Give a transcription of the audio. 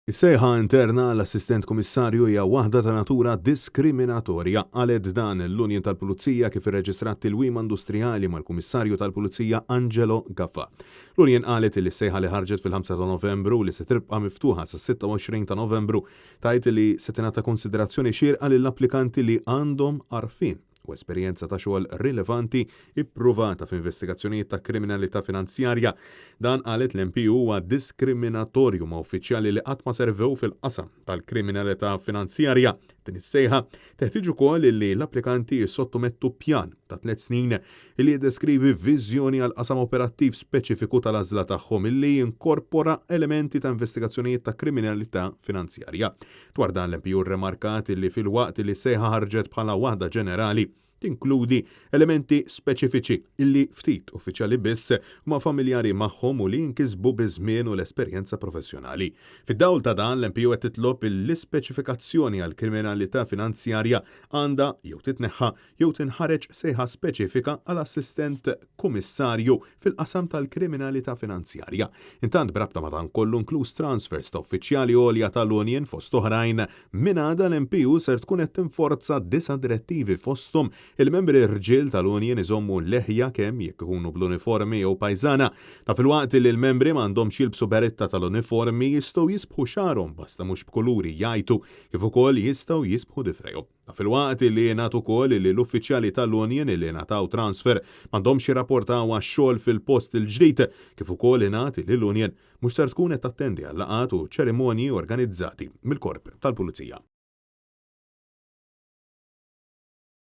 Is-sejħa interna għal Assistent Kummissarju hija waħda ta' natura diskriminatorja, qalet dan l-Union tal-Pulizija kif irreġistrat tilwima industrijali mal-Kummissarju tal-Pulizija Angelo Gafà. L-Union qalet li s-sejħa li ħarġet fil-5 ta' Novembru u li se tibqa' miftuħa sas-26 ta' Novembru tgħid li se tingħata konsiderazzjoni xierqa lill-applikanti li għandhom għarfien u esperjenza ta' xogħol rilevanti ippruvata f'investigazzjonijiet ta' kriminalità finanzjarja. Dan, qalet l-MPU, huwa diskriminatorju ma' uffiċjali li qatt ma servew fil-qasam tal-kriminalità finanzjarja. Din is-sejħa teħtieġ ukoll li l-applikanti jissottomettu pjan ta' tlett snin li jiddeskrivi viżjoni għal qasam operattiv speċifiku tal-għażla tagħhom li jinkorpora elementi ta' investigazzjonijiet ta' kriminalità finanzjarja. Dwar dan l-MPU rremarkat li filwaqt li s-sejħa ħarġet bħala waħda ġenerali, tinkludi elementi speċifiċi li ftit uffiċjali biss huma familjari magħhom u li jinkisbu biż-żmien u l-esperjenza professjonali. Fid-dawl ta' dan, l-MPU qed titlob li l-ispeċifikazzjoni għall-kriminalità finanzjarja għandha jew titneħħa jew tinħareġ sejħa speċifika għal assistent kumissarju fil-qasam tal-kriminalità finanzjarja. Intant b'rabta ma' dan kollu inkluż transfers ta' uffiċjali għolja tal-union fost oħrajn, minn għada l-MPU ser tkun qed tinforza disa' direttivi fosthom il-membri rġiel tal-union iżommu l-leħja kemm jekk ikunu bl-uniformi jew pajżana. Ta' filwaqt li l-membri m'għandhomx jilbsu beretta tal-uniformi jistgħu jisbħu xagħarhom basta mhux b'kuluri jgħajtu kif ukoll jistgħu jisbħu difrejhom. Dan filwaqt li jingħad ukoll li l-uffiċjali tal-union li ngħataw transfer m'għandhomx jirrapportaw għax-xogħol fil-post il-ġdid, kif ukoll ingħad li l-union mhux ser tkun qed tattendi għal laqgħat u ċerimonji organizzati mill-Korp tal-Pulizija.